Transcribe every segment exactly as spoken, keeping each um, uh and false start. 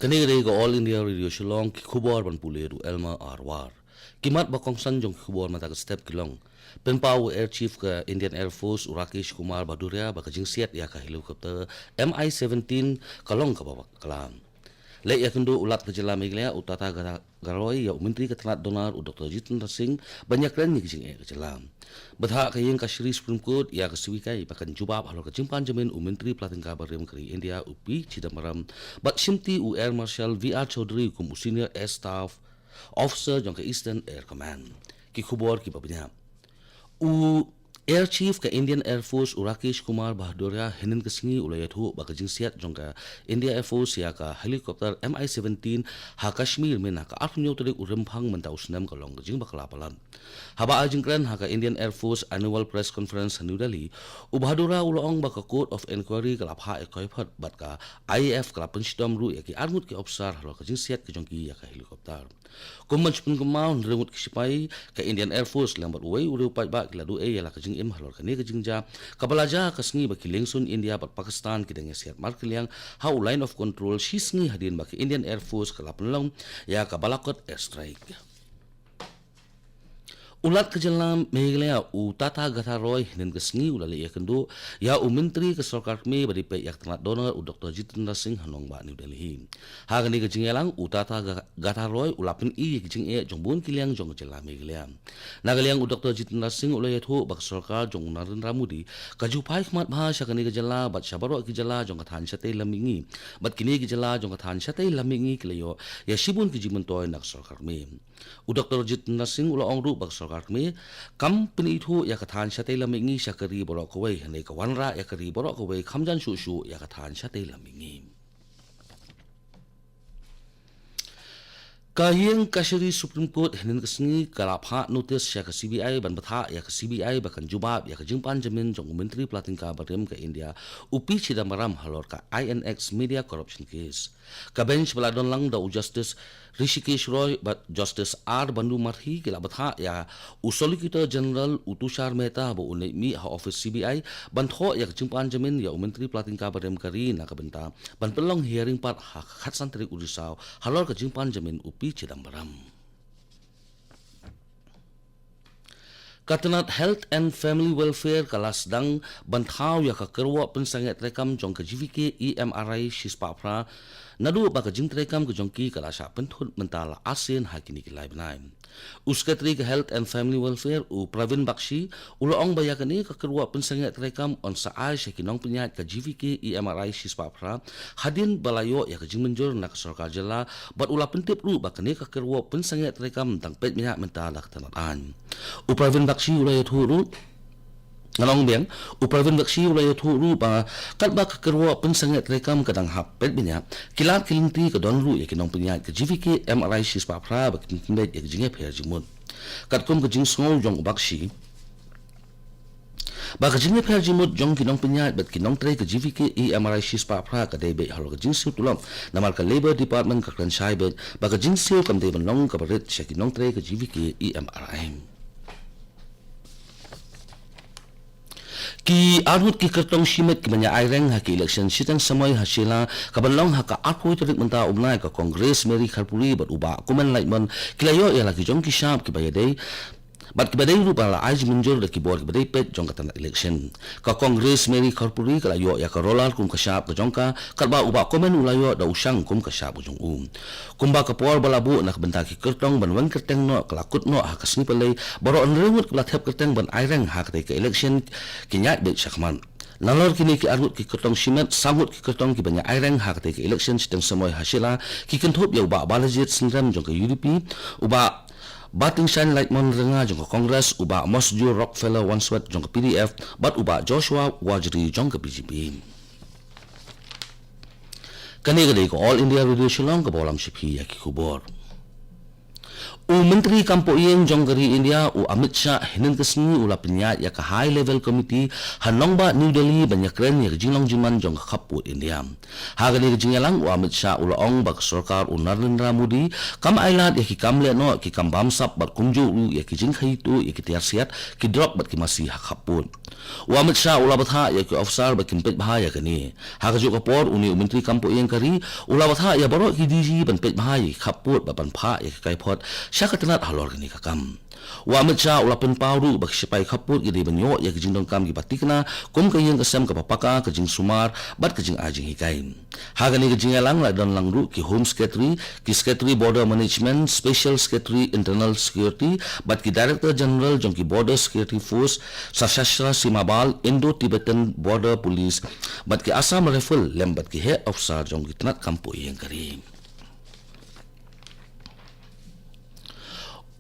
Kane ka dei ka All India Radio Shillong, ki khubor ban pule da u Elmer R War. Ki mat ba kongsan jong ki khubor mynta ka step ki long: Pynpaw u Air Chief ka Indian Air Force u Rakesh Kumar Bhadauria ba ka jingsiat ïa ka helicopter M I seventeen ka long kaba bakla. Leit ïakynduh u Lat ka jylla Meghalaya u Tata Gata-, Garoy ïa u Myntri ka tnat DoNER u Doktor Jitendra Singh ban ïakren ïa ka jingeh ka jylla. Bthah ka ïing kashari Supreme Court ïa ka siwikai ba kan jubab halor ka jingpan jamin u Myntri Pla Tyngka Barim ka ri India u P Chidambaram, bad shimti u Air Marshal V R Chaudhary kum u Senior Air Staff Officer jong ka Eastern Air Command. Ki khubor kiba bniah. U Air Chief ka Indian Air Force u Rakesh Kumar Bhadauria hynnin ka sngi u la ïathuh ba ka jingsiat jong ka India Air Force ïa ka helicopter M I seventeen ha Kashmir mynta ka arphew tarik u Rymphang mynta u snem ka long ka jingbakla palat. Haba ai jingkren ha ka Indian Air Force Annual Press Conference ha New Delhi, u Bhadauria u la ong ba ka Court of Inquiry ka la phah ïa ka khot bad ka I A F ka la pynshitom ruh ïa ki arngut ki officer halor ka jingsiat ka jong ki ïa ka helicopter. Kum ban shu pynkynmaw, hynriew ngut ki shipai ka Indian Air Force lem bad uwei u riew paidbah ki la duh ei ïa la ka jingim halor kane ka jingjia kaba la jia ha ka sngi ba ki liengsuiñ India bad Pakistan ki dang ïasiat markylliang ha u Line of Control shi sngi hadien ba ka Indian Air Force ka la pynlong ïa ka Balakot airstrike. U Lat ka jylla Meghalaya u Tata Gatha Roy hynnin ka sngi u la leit ïakynduh ïa u Myntri ka Sorkar Kmie ba dei peit ïa ka tnat DoNER u Doktor Jitendra Singh ha nongbah New Delhi. Ha kane ka jingïalang u Tata Ga-, Gatha Roy u la pyni ïa ka jingeh jong bun ki liang jong ka jylla Meghalaya. Na ka liang u Doktor Jitendra Singh u la ïathuh ba ka sorkar jong u Narendra Modi ka ju phai khmat bha sha kane ka jylla bad sha baroh ki jylla jong ka thaiñ shatei lam mihngi. Bad kine ki jylla jong ka thaiñ shatei lam mihngi ki la ïoh ïa shibun ki jingmyntoi na ka Sorkar Kmie. U Doktor Jitendra Singh u la ong ruh ba ka Sorkar Kmie kam pynithuh ïa ka thaiñ shatei lam mihngi sha ka ri baroh kawei, hynrei ka wanrah ïa ka ri baroh kawei kham jan shuh shuh ïa ka thaiñ shatei lam mihngi. Ka ïing kashari Supreme Court hynnin ka sngi ka la phah notice sha ka C B I ban bthah ïa ka C B I ba kan jubab ïa ka jingpan jamin jong u Myntri Pla Tyngka Barim ka India u P Chidambaram halor ka I N X Media Corruption Case. Ka bench ba la don lang da u Justice Hrishikesh Roy bad Justice R Bandu Marhi ki la bthah ïa u Solicitor General u Tushar Mehta ba un leit mih ha office C B I ban thoh ïa ka jingpan jamin ïa u Myntri Pla Tyngka Barim ka ri na ka bynta ban pynlong hearing pat ha ka khatsan tarik u Risaw halor ka jingpan jamin u P Chidambaram. Ka tnat Health and Family Welfare ka la sdang ban thaw ïa ka kyrwoh pynsangeh treikam jong ka G V K E M R I shispah phra, naduh ba ka jingtreikam ka jong ki ka la shah pynthut mynta la arsien ha kine ki lai bnai. U Secretary ka Health and Family Welfare u Pravin Bakshi u la ong ba ïa kane ka kyrwoh pynsangeh treikam yn sa ai sha ki nongpynïaid ka G V K E M R I shispah phra hadien ba la ïoh ïa ka jingmynjur na ka sorkar jylla, bad u la pyntip ruh ba kane ka kyrwoh pynsangeh treikam dang peit bniah mynta da ka tnat aiñ. U Pravin Bakshi u la ïathuh ruh, ngan ong biang, u Pravin Bakshi u la ïathuh ruh ba katba ka kyrwoh pynsangeh treikam ka dang hap peit bniah, ki lad ki lynti ka don ruh ïa ki nongpynïaid ka G V K M R I shispah phra ba kin pynbeit ïa ka jingïapher jingmut. Katkum ka jingsngew jong u Bakshi ba ka jingïapher jingmut jong ki nongpynïaid bad ki nongtrei ka G V K E M R I shispah phra ka dei beit halor ka jingsiew tulop, namar ka Labour Department ka kren shai beit ba ka jingsiew kam dei ban long kaba rit sha ki nongtrei ka G V K E M R I. Ki arngut ki kyrtong shimet kiban ïa aireng ha ki election shiteng samoi ha Shella kaban long ha ka arphew tarik mynta u bnai, ka Congress Mary Kharpuri bad u Bah Komen Lightmon ki la ïoh ïa la ki jong ki shap kiba ïadei bad kiba dei ruh ba la ai jingmynjur da ki bor kiba dei peit jong ka tnat election. Ka Congress Mary Kharpuri ka la ïoh ïa ka roller kum ka shap ka jong ka, katba u Bah Komen u la ïoh da u shang kum ka shap ka jong u. Kumba ka por ba la buh na ka bynta ki kyrtong ban wan kyrteng noh ka la kut noh ha ka sngi Palei, baroh hynriew ngut kiba la thep kyrteng ban aireng ha katei ka election ki ñiah beit shakhmat. Nalor kine ki arngut ki kyrtong shimet, saw ngut ki kyrtong kiban ïa aireng ha katei ka election shiteng samoi ha Shella ki kynthup ïa u Bah Balajied Synrem jong ka U D P, u Bah Batingshaiñ Lightmon Rynga jong ka Congress, u Bah Mosjur Rockefeller Wandsworth jong ka P D F, bad u Bah Joshua Warjri jong ka B J P. Kane ka dei ka All India Radio Shillong kaba wallam sha phi ïa ki khubor. U Myntri Kam Pohïing jong ka ri India, u Amit Shah, hynnin ka sngi u la pynïaid ïa ka High Level Committee ha nongbah New Delhi ban ïakren ïa ka jinglong jingman jong ka khappud India. Ha kane ka jingïalang, u Amit Shah u la ong ba ka sorkar u Narendra Modi kam ailad ïa ki kam lehnoh, ki kam bamsap bad kumjuh ruh ïa ki jingkhaïi tuh ïa ki tiar siat, ki drok bad ki masi ha khappud. U Amit Shah u la bthah ïa ki officer ba kin peit bha ïa kane. Ha kajuh ka por, une u Myntri Kam Pohïing ka ri u la bthah ïa baroh ki D G ban peit bha ïa ki khappud bad ban phah ïa ki kaiphod sha ka tnat halor kane ka kam. U Amit Shah u la pynpaw ruh ba ki shipai khappud ki dei ban ïoh ïa ki jingdonkam kiba thikna, kum ka ïing ka sem kaba paka, ka jingsumar bad ka jingai jinghikai. Ha kane ka jingïalang la don lang ruh ki Home Secretary, ki Secretary Border Management, Special Secretary Internal Security bad ki Director General jong ki Border Security Force, Sashastra Seema Bal, Indo-Tibetan Border Police bad ki Assam Rifle lem bad ki heh officer jong ki tnat kam pohïing ka ri.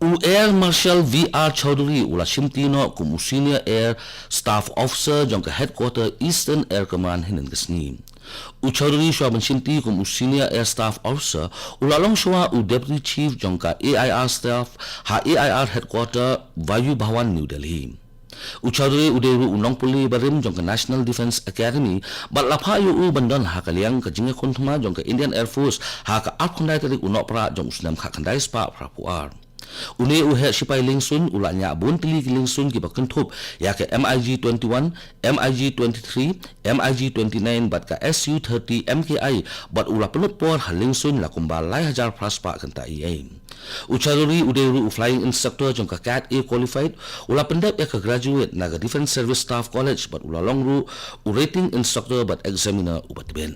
U Air Marshal V R Chaudhary u la shimti noh kum u Senior Air Staff Officer jong ka Headquarter Eastern Air Command hynnin ka sngi. U Chaudhary, shuwa ban shimti kum u Senior Air Staff Officer, u la long shuwa u Deputy Chief jong ka A I R Staff ha A I R Headquarter Vayu Bhawan, New Delhi. U Chaudhary u dei ruh u nongpule barim jong ka National Defence Academy bad la phah ïa u ban don ha ka liang ka jingïakhun thma jong ka Indian Air Force ha ka arphew khyndai tarik u Nohprah jong u snem khatkhyndai spah phraphew ar. Une u heh shipai liengsuiñ u la ñiah bun tylli ki liengsuiñ kiba kynthup ïa ka M I G twenty-one, M I G twenty-three, M I G twenty-nine bad ka S U thirty M K I bad u la pynlut por ha liengsuiñ la kumba lai hajar phra spah kynta eiei. U Chaudhary u dei ruh u flying instructor jong ka Cat A qualified, u la pyndep ïa ka graduate na ka Defence Service Staff College bad u la long ruh u rating instructor bad examiner uba tbit.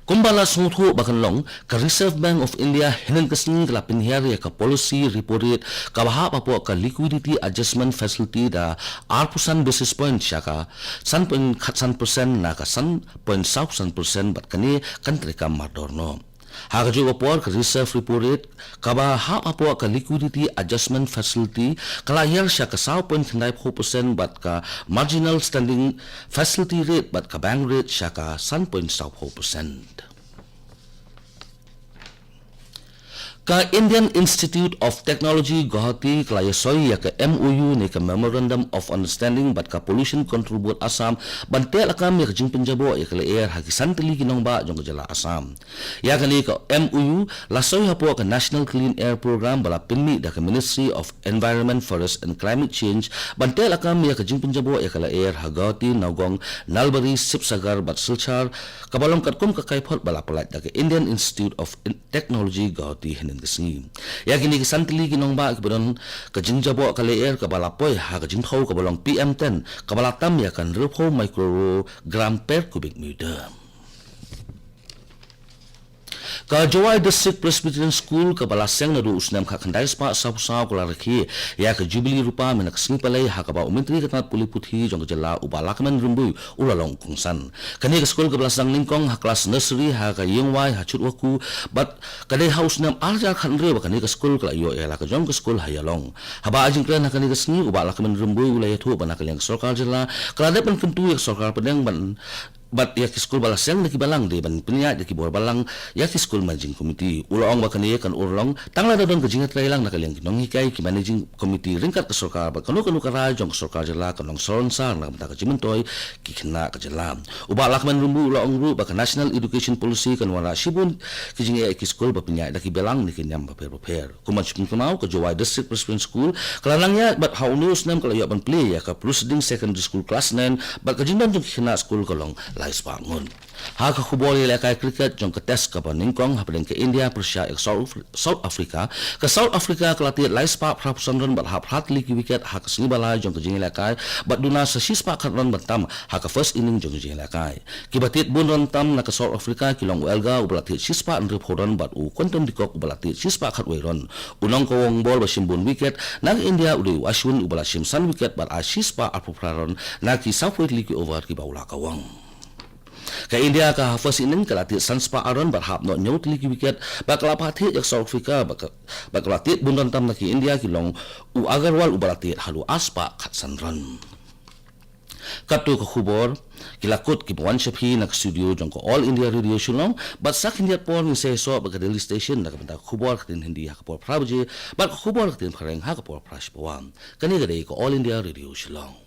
Kumba la sngewthuh ba kan long, ka Reserve Bank of India hynnin ka sngi ka la pynhiar ïa ka policy repo rate kaba hap hapoh ka liquidity adjustment facility da arphew san basis point sha ka san point khatsan percent na ka san point saw san percent bad kane kan treikam mardor noh. Ha kajuh ka por ka reserve repo rate kaba hap hapoh ka liquidity adjustment facility ka la hiar sha ka saw point khyndai phew percent bad ka marginal standing facility rate bad ka bank rate sha ka san point saw phew percent. Ka Indian Institute of Technology Guwahati ka la ïasoi ïa ka M O U ne ka Memorandum of Understanding bad ka Pollution Control Board Assam ban teh lakam ïa ka jingpynjaboh ïa ka lyer ha ki san tylli ki nongbah jong ka jylla Assam. Ïa kane ka M O U la soi hapoh ka National Clean Air Programme ba la pynmih da ka Ministry of Environment, Forest and Climate Change ban teh lakam ïa ka jingpynjaboh ïa ka lyer ha Guwahati, Nagaon, Nalbari, Sivasagar bad Silchar, kaba long katkum ka kaiphod ba la pyllait da ka Indian Institute of In-, Technology Guwahati hynnin ka sngi. Ïa kine ki san tylli ki nongbah kiba don ka jingjaboh ka lyer kaba la poi ha ka jingthew kaba long P M ten, kaba la tam ïa ka hynriewphew microgram per cubic meter. Ka Jowai District Presbyterian School kaba la seng naduh u snem khatkhyndai spah sawphew saw ka la rakhe ïa ka Jubilee Rupa mynne ka sngi Palei, ha kaba u Myntri ka tnad pule puthi jong ka jylla u Bah Lahkmen Rymbui u la long u kongsan. Kane ka skul kaba la sdang nyngkong ha klas nursery ha ka Ïingwai ha Chutwakhu bad ka dei ha u snem ar hajar khathynriew ba kane ka skul ka la ïoh ïa la ka jong ka skul ha Ïalong. Haba ai jingkren ha kane ka sngi, u Bah Lahkmen Rymbui u la ïathuh ba na ka liang ka sorkar jylla ka la dep ban kyntu ïa ka sorkar pdeng ban bad ïa ki skul ba la seng na ki balang dei ban pynïaid da ki bor balang ïa ki skul managing committee. U la ong ba kane kan urlong tang lada don ka jingïatreilang na ka liang ki nonghikai, ki managing committee ryngkat ka sorkar bad kano kano ka rai jong ka sorkar jylla kan long salonsar na ka bynta ka jingmyntoi ki khynnah ka jylla. U Bah Lahkmen Rymbui u la ong ruh ba ka National Education Policy kan wanrah shibun ki jingeh ïa ki skul ba pynïaid da ki balang ne ki niam bapher bapher. Kum ban sngewthuh, ka Jowai District Presbyterian School ka la nang ïaid bad ha une u snem ka la ïoh ban plie ïa ka Proceeding Secondary School Class nine bad ka jingdon jong ki khynnah skul ka long lai spah ngut. Ha ka khubor ïalehkai cricket jong ka Test kaba nyngkong hapdeng ka India pyrshah ïa ka South Af-, South Africa, ka South Africa ka la tied lai spah phraphew san run bad hap phra tylli ki wicket ha ka sngi ba lai jong ka jingïalehkai bad duna sa shi spah khat run ban tam ha ka first inning jong ka jingïalehkai. Kiba tied bun run tam na ka South Africa ki long u Elgar uba la tied shi spah hynriewphew run bad u Quinton de Kock uba la tied shi spah khatwei run. U nongkawang bol ba shim bun wicket na ka India u dei u Ashwin uba la shim san wicket bad ai shi spah arphew phra run na ki sawphew tylli ki over kiba u la kawang. Ka India ka ha first inning ka la tied san spah ar run bad hap noh hynñiew tylli ki wicket bad ka la phah thied ïa ka South Africa bad ka, bad ka la tied bun run tam na ka India ki long u Agarwal uba la tied haduh ar spah khatsan run. Katto ka khubor ki la kut kiba wan sha phi na ka studio jong ka All India Radio Shillong, bad sa khyndiat por ngin sa ïasoh bad ka Delhi Station na ka bynta ka khubor ka ktien Hindi ha ka por phra baje, bad ka khubor ka ktien Phareng ha ka por phra shiphew. Kane ka dei ka All India Radio Shillong.